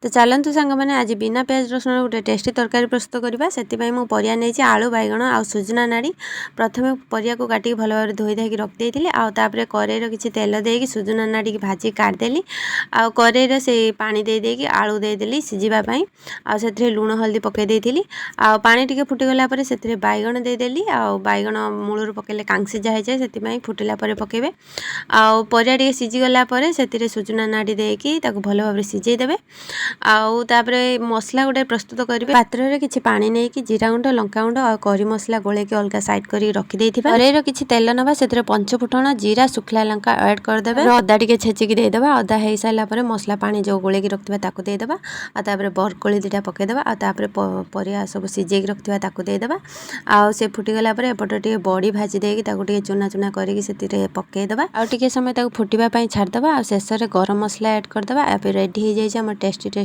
ତ ଚାଲନ୍ତୁ ସାଙ୍ଗମାନେ, ଆଜି ବିନା ପିଆଜ ରସୁଣ ଗୋଟେ ଟେଷ୍ଟି ତରକାରୀ ପ୍ରସ୍ତୁତ କରିବା। ସେଥିପାଇଁ ମୁଁ ପରିବା ନେଇଛି ଆଳୁ, ବାଇଗଣ ଆଉ ସୁଜନା ନାଡ଼ି। ପ୍ରଥମେ ପରିବାକୁ କାଟିକି ଭଲ ଭାବରେ ଧୋଇ ଧାଇକି ରଖିଦେଇଥିଲି। ଆଉ ତାପରେ କରେଇର କିଛି ତେଲ ଦେଇକି ସୁଜନା ନାଡ଼ିକି ଭାଜିକି କାଢ଼ିଦେଲି। ଆଉ କରେଇରେ ସେଇ ପାଣି ଦେଇ ଦେଇକି ଆଳୁ ଦେଇଦେଲି ସିଝିବା ପାଇଁ। ଆଉ ସେଥିରେ ଲୁଣ ହଳଦୀ ପକାଇ ଦେଇଥିଲି। ଆଉ ପାଣି ଟିକେ ଫୁଟିଗଲା ପରେ ସେଥିରେ ବାଇଗଣ ଦେଇଦେଲି। ଆଉ ବାଇଗଣ ମୂଳରୁ ପକାଇଲେ କାଂସିଜା ହେଇଯାଏ, ସେଥିପାଇଁ ଫୁଟିଲା ପରେ ପକାଇବେ। ଆଉ ପରିବା ଟିକେ ସିଝିଗଲା ପରେ ସେଥିରେ ସୁଜନା ନାଡ଼ି ଦେଇକି ତାକୁ ଭଲ ଭାବରେ ସିଝେଇ ଦେବେ। ଆଉ ତାପରେ ମସଲା ଗୋଟେ ପ୍ରସ୍ତୁତ କରିବେ। ପାତ୍ରରେ କିଛି ପାଣି ନେଇକି ଜିରା ଗୁଣ୍ଡ, ଲଙ୍କା ଗୁଣ୍ଡ ଆଉ କରି ମସଲା ଗୋଳେଇକି ଅଲଗା ସାଇଡ଼୍ କରିକି ରଖିଦେଇଥିବା। କରେଇର କିଛି ତେଲ ନେବା, ସେଥିରେ ପଞ୍ଚ ଫୁଟଣ, ଜିରା, ଶୁଖିଲା ଲଙ୍କା ଆଡ଼୍ କରିଦେବେ। ଅଦା ଟିକେ ଛେଚିକି ଦେଇଦେବା। ଅଦା ହେଇସାରିଲା ପରେ ମସଲା ପାଣି ଯେଉଁ ଗୋଳେଇକି ରଖିଥିବା ତାକୁ ଦେଇଦେବା। ଆଉ ତାପରେ ବରକୋଳି ଦୁଇଟା ପକାଇଦେବା। ଆଉ ତାପରେ ପରିବା ସବୁ ସିଝେଇକି ରଖିଥିବା ତାକୁ ଦେଇଦେବା। ଆଉ ସେ ଫୁଟିଗଲା ପରେ ଏପଟେ ଟିକେ ବଡ଼ି ଭାଜି ଦେଇକି ତାକୁ ଟିକେ ଚୁନା ଚୁନା କରିକି ସେଥିରେ ପକାଇଦେବା। ଆଉ ଟିକେ ସମୟ ତାକୁ ଫୁଟିବା ପାଇଁ ଛାଡ଼ିଦେବା। ଆଉ ଶେଷରେ ଗରମ ମସଲା ଆଡ଼୍ କରିଦେବା। ଏବେ ରେଡ଼ି ହେଇଯାଇଛି ଆମ ଟେଷ୍ଟି ଟେଷ୍ଟି